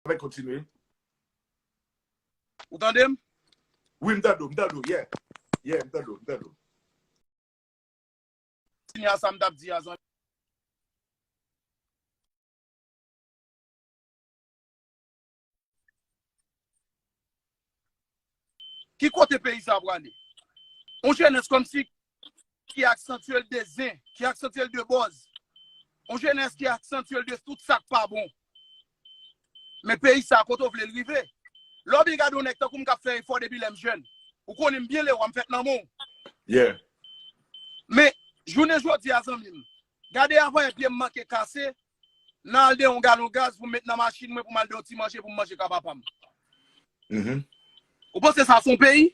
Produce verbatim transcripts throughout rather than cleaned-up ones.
Avèk kontinye. Ou tande m? Wi, m tande w, m tande w, yeah. Yeah, m tande w, m tande w. Kontinye a sa m t ap di a, zanmi. Ki kote peyi sa prale? On jenès kòmsi ki aksantye l de zen, ki aksantye l de bòz. On jenès ki aksantye l de tout sa k pa bon. Men peyi sa, kote w vle l rive? Lè w byen gade yon nèg tankou m k ap fè efò depi lè m jèn. Ou konnen m byen, Lewa, m fèt nan men w. Yeah. Men, jounen jodi a, zanmi m, gade avanyè pye m manke kase, nan al de yon galon gaz pou m met nan machin mwen pou m al de yon ti manje pou m manje ka papa m. Mhm. Ou panse sa se yon peyi?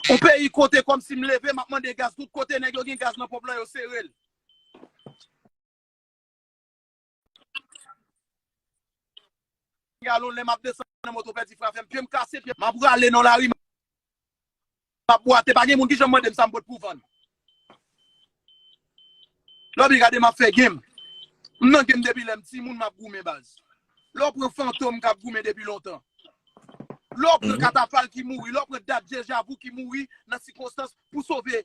Yon peyi kote kòmsi m leve, m ap mande gaz tout kote, nèg yo gen gaz nan ponp lan, yo sere l. Galon, lè m ap desann nan moto, pèdi fren a fè m, pye m kase, pye m ap rale nan lari, m ap bwate, pa gen moun ki janm mande m sa m pot pou vann. Lè w byen gade m ap fè game. M nan game depi lè m timoun, m ap goumen baz. Lè w pran Fantom k ap goumen depi lontan. Lè w pran Katafal ki mouri, lè w pran Dat Djejavou ki mouri nan sikonstans pou sove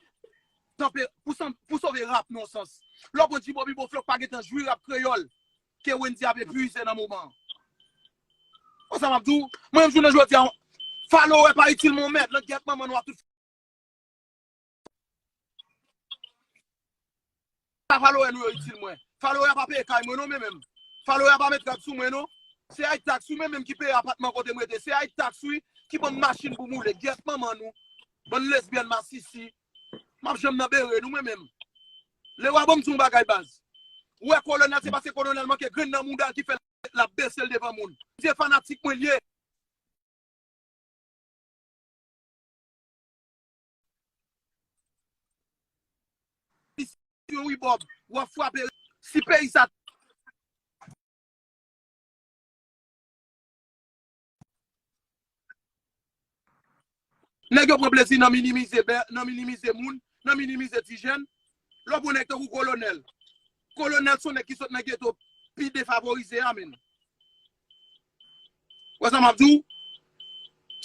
tanpe, pou san, pou sove rap nan yon sans. Lè w pran Jibo Bibo Flow k pa gentan jwi rap kreyòl ke Wendyy ap epuize nan moman an. Konsa m ap di w, mwen menm jounen jodi a, follower pa itil mwen yon mèd, nan gyèt manman nou ap tout. Sa follower nou yo itil mwen. Follower pa peye kay mwen non, men menm. Follower pa met rad sou mwen non. Se High Tax wi, men menm ki peye apatman kote m rete. Se High Tax wi, ki ban m machin pou m woule. Gyèt manman nou. Bann lesbyèn masisi. M ap janm nan bere nou, mwen menm. Lewa, ban m di w yon bagay baz. Ou wè kolonèl, se paske kolonèl manke grenn nan mouda l ki fè l ap bese l devan moun. Se fanatik mwen l ye. Wi, Bob, w ap frape. Si peyi sa Nèg yo pran plezi nan minimize bè, nan minimize moun, nan minimize ti jèn. Lè w pran nèg tankou Kolonèl. Kolonèl se yon nèg ki sot nan geto pi defavorize a, menn. Wè sa m ap di w?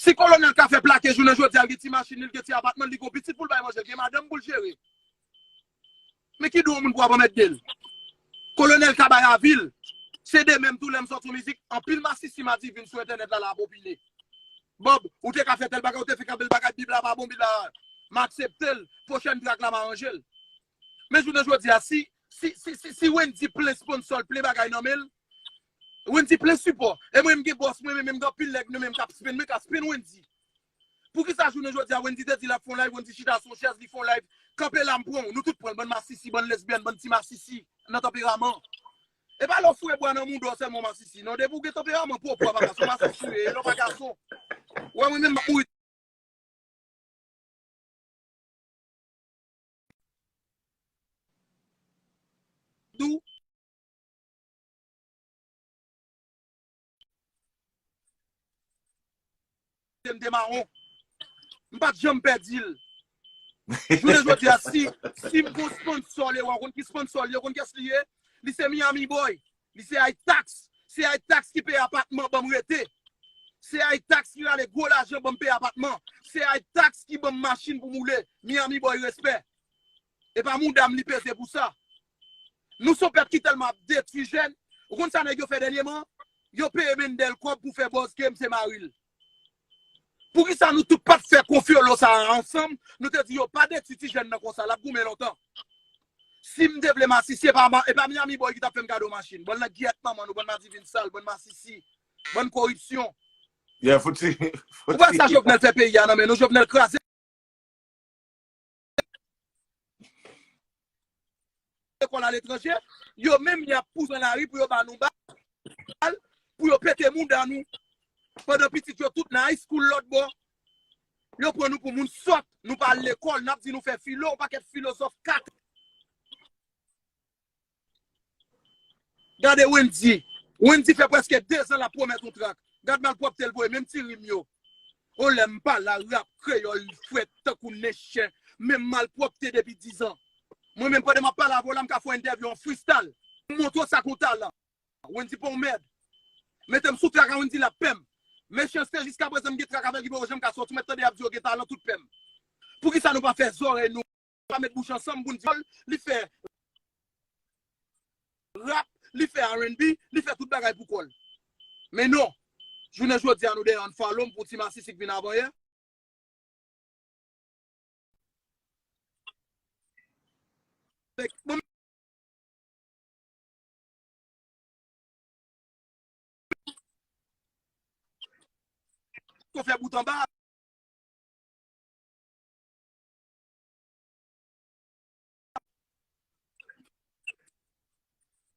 Si Kolonèl ka fè plake jounen jodi a, l gen ti machin li, l gen ti apatman, li gon pitit pou l bay manje, l gen madanm pou l jere. Men ki do yon moun pou ap anmède l? Kolonèl ka bay avi l. Se de menm tou lè m sòti yon mizik, anpil masisi madivin sou entènèt la la ap opine. Bob, ou te ka fè tèl bagay, ou te fè tèl bagay, Bib la pa bon, Bib la, m aksepte l, pwochèn trak la m aranje l. Men jounen jodi a, si, si, si, si, si Wendy plen sponsò l, plen bagay nan men l, Wendy plen sipò. E mwen, m gen bòs mwen, men m gen anpil nèg nou menm k ap spin, mwen ka spin Wendy. Poukisa jounen jodi a, Wendy te di l ap fè yon live, Wendy chita sou yon chèz, li fè yon live, kanpe la, m pran w, nou tout pran l, bann masisi, bann lesbyèn, bann ti masisi, nan tanperaman. E pa lè w foure bwa nan mouda w sèlman w masisi, non, depi w gen tanperaman pwòp, w pa gason, masisi w ye, e lè w pa gason. Ou wè mwen menm, m ap mouri di w. M te mawon. M pa t janm pèdi l. Jounen jodi a, si, si m gon sponsò, Lewa, ou konn ki sponsò l ye, ou konn kiyès li ye? Li se Miami Boy. Li se High Tax. Se High Tax ki peye apatman ban m rete. Se High Tax ki rale gwo lajan ban m peye apatman. Se High Tax ki ban m machin pou m woule. Miami Boy, respè. E pa mouda m li peze pou sa. Nou se yon pèp ki tèlman ap detwi jèn. Ou konn sa nèg yo fè dènyeman? Yo peye Mendel kòb pou fè buzz ke m se mari l. Poukisa nou tout pa t fè konfyolo sa a ansanm? Nou te di yo pa detwi ti jèn nan konsa, l ap goumen lontan. Si m te vle masisi, e pa, e pa Miami Boy ki t ap fè m kado machin. Bann nan gyèt manman nou, bann madivin sal, bann masisi, bann koripsyon. Yeah, fouti, fouti. Ou wè sa Jovenel fè peyi a nan men nou, Jovenel kraze lekòl aletranje, yo menm y ap pouse nan lari pou yo ba nou bal, pou yo pete mouda nou. Pandan pitit yo tout nan high school lòt bò, yo pran nou pou moun sòt, nou pa al lekòl, n ap di nou fè filo, yon pakèt filozòf kat. Gade Wendy. Wendy fè prèske dezan l ap pwomèt yon trak. Gad malpwòpte l voye, menm ti rim yo. O lè m pa la, rap kreyòl frèt tankou nen chen. Menm malpwòpte depi dizan. Mwen menm pandan m ap pale avè w la, m ka fè yon entèvyou an freestyle. M montre w sa k yon talan. Wendy pa yon mèd. Mete m sou traka, moun di l ap pè m. Mechanste jiskaprezan m gen traka avè l ki poko janm ka sòti. Ou mèt tande y ap di yo gen talan tout pè m. Poukisa nou pa fè zòrèy nou, pa met bouch ansanm pou n di, li fè rap, li fè R and B, li fè tout bagay pou kò l. Men non, jounen jodi a nou dèyè unfollow m pou ti masisi k vin avan yè. Bon, Ko fè bout anba.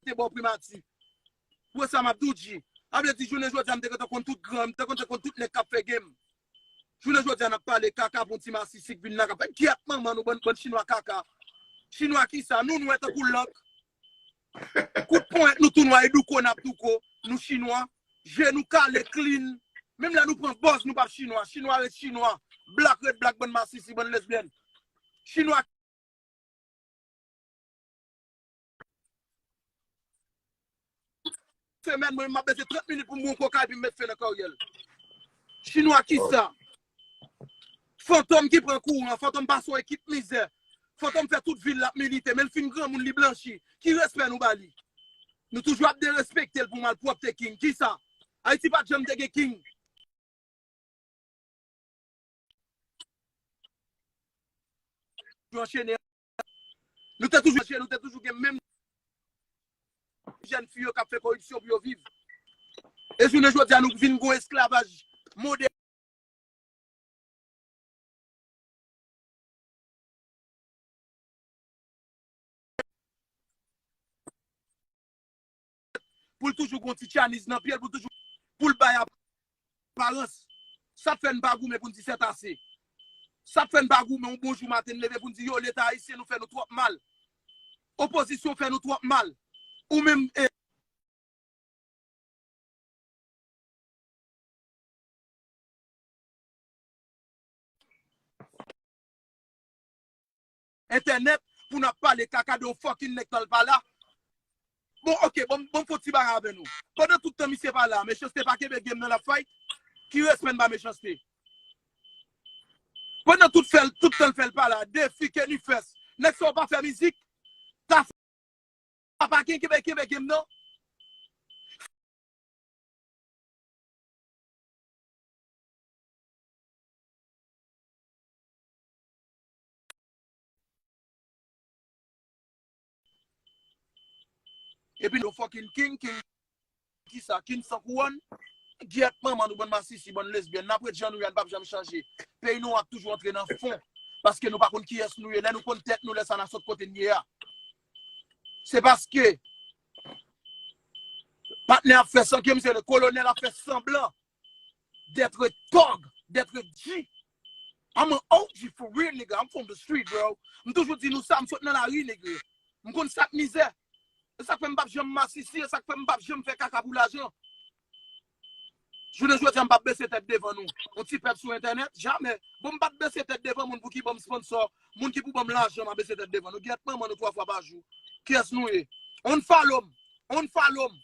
Te bò primati. Wè sa m ap di w, G. A vle di, jounen jodi a, m te kontan konn tout gran, m te kontan konn tout nèg k ap fè game. Jounen jodi a, n ap pale kaka pou yon ti masisi k vin la k ap fè gyèt manman nou, bann, bann chinwa kaka. Chinwa kisa? Nou nwè tankou lank. Kout ponyèt nou tou nwa, e douko n ap douko. Nou chinwa. Je nou kale, clean. Menm lè nou pran bòz, nou p ap chinwa. Chinwa ret chinwa. Black ret black, bann masisi, bann lesbyèn. Chinwa semèn, mwen, m ap bese trant minit pou m bon koka epi m met fen nan karyè l. Chinwa kisa? Fantom ki pran kouran, Fantom pase yon ekip mizè. Fantom fè tout vil l ap milite, men l fin granmoun, li blanchi. Ki respè nou ba li? Nou toujou ap derespekte l pou malpwòpte King. Kisa? Ayiti pa t janm te gen King. Toujou anchene. Nou te toujou anchene, nou te toujou gen menm jèn fi yo k ap fè koripsyon pou yo viv. E jounen jodi a, nou vin gon esklavaj modèn. Pou l toujou gon ti tchaniz nan pye l, pou l toujou, pou l bay aparans. Sa k fè n pa goumen pou n di c'est assez? Sa k fè n pa goumen yon bonjou maten n leve pou n di yo, Leta ayisyen, nou fè nou twòp mal? Opozisyon fè nou twòp mal. Ou menm, e, entènèt pou n ap pale kaka de yon fucking nèg tan l pa la. Bon, ok, bon, bon, fon ti bagay avè nou. Pandan tout tan misye pa la, Mechanste pa kenbe game nan l ap fight. Ki respè n ba Mechanste? Pandan tout fè l, tout tan l fè l pa la, Defi, Kenny Fès, nèg sa yo pa fè mizik, ta Papa Ken kenbe, kenbe game nan. Epi nou fucking King, King, kisa? King san kouwòn? Gyèt manman nou, bann masisi, bann lesbyèn. N ap ret jan nou ye a, n p ap janm chanje. Peyi nou ap toujou antre nan fon. Paske nou pa konn kiyès nou ye. Lè nou konn tèt nou, lè sa n a sot kote n ye a. Se paske patnè ap fè san, ke misye le kolonèl ap fè sanblan d'être thug, d'être G. I'm an O G for real, nigga. I'm from the street, bro. M toujou di nou sa, m sot nan lari, nigga. M konn sa k mizè. E sa k fè m p ap janm masisi, e sa k fè m p ap janm fè kaka pou lajan. Jounen jodi a, m p ap bese tèt devan nou. Yon ti pèp sou entènèt, jamè. Bon, m p ap bese tèt devan moun pou ki ban m sponsò, moun ki pou ban m lajan, m ap bese tèt devan nou. Gyèt manman nou twa fwa pa jou. Kiyès nou ye? Unfollow m. Unfollow m.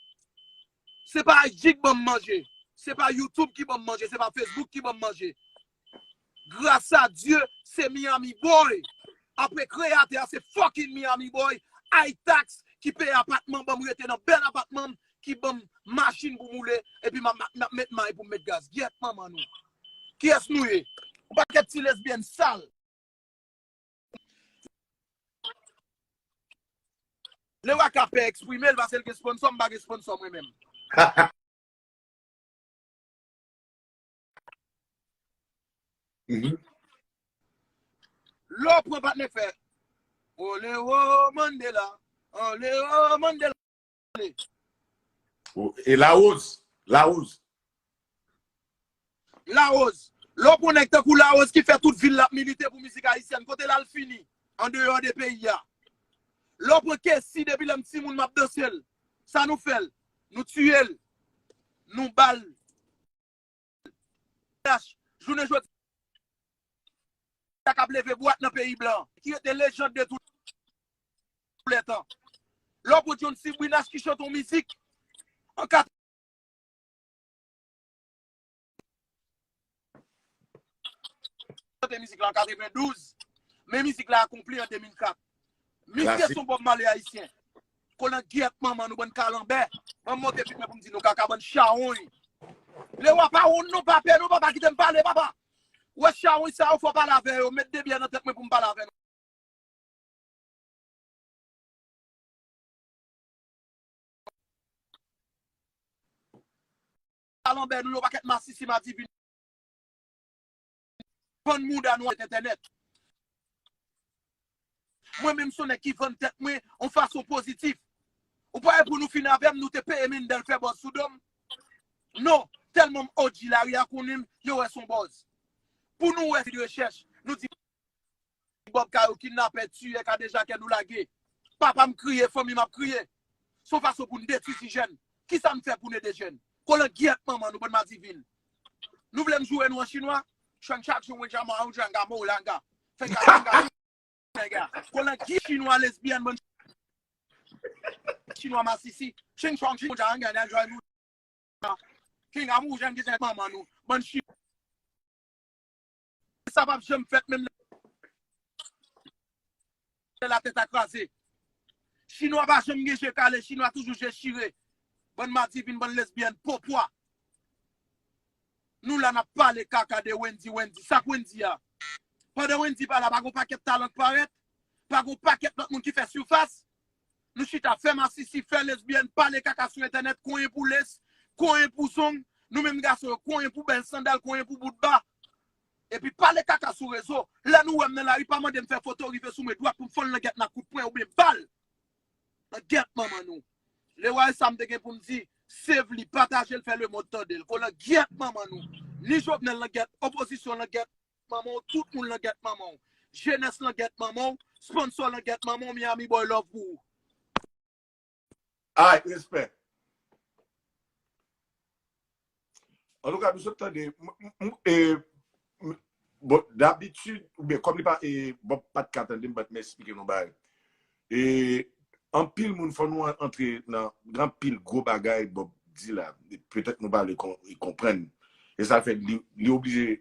Se pa I G ki ban m manje. Se pa YouTube ki ban m manje. Se pa Facebook ki ban m manje. Gras a Dye, se Miami Boy. Apre kreyatè a, se fucking Miami Boy. Itax ki peye apatman, ban m rete nan bèl apatman m, ki ban m machin pou m woule, epi m ap, m ap met may pou m met gaz. Gyèt manman nou. Kiyès nou ye? Yon pakèt ti lesbyèn sal. Lewaka pè eksprime l, paske l gen sponsò, m pa gen sponsò mwen menm. Mhm. Lè w pran patnè k fè, ole o Mandela, ole o Mandela. E Lawoz, Lawoz. Lawoz. Lè w pran nèg tankou Lawoz ki fè tout vil l ap milite pou mizik ayisyèn, kote l al fini andeyò de peyi a? Lè w pran Kessy, depi lè m timoun m ap danse l. Sa nou fè l? Nou tiye l. Nou ba l. Jounen jodi a k ap leve bwat nan peyi blan, ki rete lejand de tout lè tan. Lè w pran John C. Brunas ki chante yon mizik an kat mizik la an katrevendouz. Men mizik la akonpli an de mil kat. Misye se yon Bob Marley ayisyen. Kolangyèt manman nou, bann kalanbè. Ban m monte vit men pou m di nou kaka, bann chawony. Lewa, pa wont non, pa pè non, papa, kite m pale, papa. Ou wè chawony sa yo, fò w pale avè yo. Met de byè nan tèt mwen pou m pale avè nou. Kalanbè nou, yon pakèt masisi, madivin. Vann mouda nou ak entènèt. Mwen menm se yon nèg ki vann tèt mwen yon fason pozitif. Ou pa wè pou nou fin avè m, nou te peye Mendel fè buzz sou do m? Non, tèlman m O G lari a konnen m, yo wè se yon buzz. Pou nou wè se de rechèch, nou di Bob Kayo kidnapè, tiyè, kadejakè nou lage. Papa m kriye, fanmi m ap kriye. Se yon fason pou n detwi ti jèn. Kisa n fè pou n ede jèn? Kolangyèt manman nou, bann madivin. Nou vle m joure nou an chinwa? Chang chak jou mwen jama ou janga mo langa. Fè ka langa. Kolangyèt chinwa lesbyèn, bann chinwa masisi. Ching chong ching janga nan jwa nou. King amou jan ki se manman nou. Bann chinwa. Sa p ap janm fèt menm lè latè ta kraze. Chinwa pa janm gen je kale, chinwa toujou je chire. Bann madivin, bann lesbyèn, popwa. Nou la n ap pale kaka de Wendy, Wendy. Sa k Wendy a? Pandan Wendy pa la, pa gon pakèt talan k parèt? Pa gon pakèt lòt moun ki fè sifas? Nou chita fè masisi, fè lesbyèn, pale kaka sou entènèt, konyen pou les, konyen pou zong, nou menm gason yo, konyen pou bèl sandal, konyen pou bout ba. Epi pale kaka sou rezo. Lè nou wè m nan lari, pa mande m fè foto rive sou mwen dwat pou m fann langèt nan kout pwen oubyen bal. Langèt manman nou. Lewa e sa m te gen pou m di, save li, pataje l, fè lemonn tande l. Kolangyèt manman nou. Ni Jovenel langèt, opozisyon langèt manman w, tout moun langèt manman w. Jenès langèt manman w, sponsò langèt manman w, Miami Boy love pou ou. Ay, respè. Antouka, nou sot tande, m- m- m- e, m- bon, dabitid, oubyen kòm li pa, e, Bob pa t ka tande m, but m esplike nou bagay. E, anpil moun, fò nou an- antre nan, gen anpil gwo bagay Bob di la. Petèt nou pa vle kon- konprann. E sa fè li, li oblije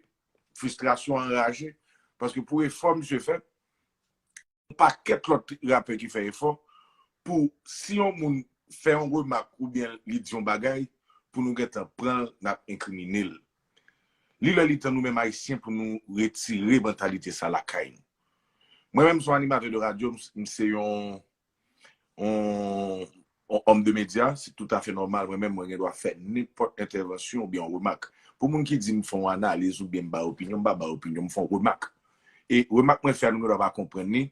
fristrasyon, anraje. Paske pou efò misye fè, yon pakèt lòt rapè ki fè efò pou si yon moun fè yon remak oubyen li di yon bagay, pou nou gentan pran l, n ap enkrimine l. Li lè li tan nou menm Ayisyen pou nou retire mantalite sa lakay nou. Mwen menm se yon animatè de radyo, m se yon yon yon òm de medya, se toutafè nòmal mwen menm mwen gen dwa fè nenpòt entèvansyon oubyen yon remak. Pou moun ki di m fè yon analiz oubyen m bay opinyon, m pa bay opinyon, m fè yon remak. E remak mwen fè a nou gen dwa pa konprann li,